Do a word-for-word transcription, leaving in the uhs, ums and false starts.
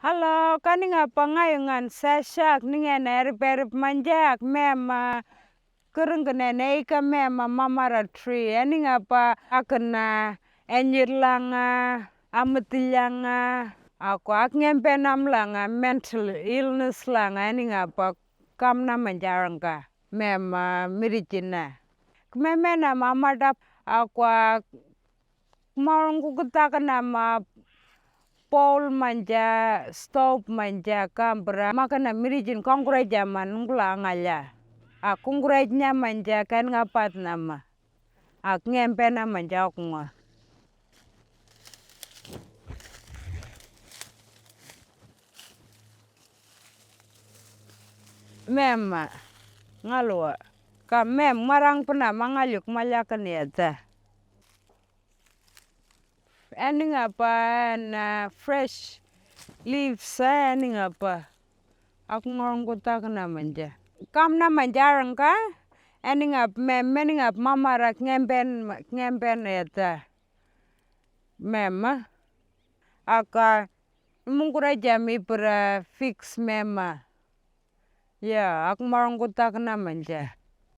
Hello, kaninga pa ngayungan sashak ningen erip-erip manjak mema kering kenen eika mema mamara tree. Eninga pa akena enyir langa, ametil langa, aku ak ngempen am langa, mental illness langa, eninga pa kamna manjarangka mema mirijina. Kmemena mamadap aku ak marung kukutak nama pole manja, stove manja, kampra, makana mirijin kongkuraj jaman ngula ngala. A kongkuraj nya manja kan ngapat nama. Ak ngempen manja kunga. Mema ngalwa. Ka mem marang pena mangaluk malyakan yata. Eninga pa na fresh leaves, eninga pa. Aku ngorong kutak na manja. Kamna manjarangka, eninga mem, eninga mamara ngempen, ngempen yata. Mema. Aka mungkura jami pera fix mema. Ya, aku marung kutak na manja.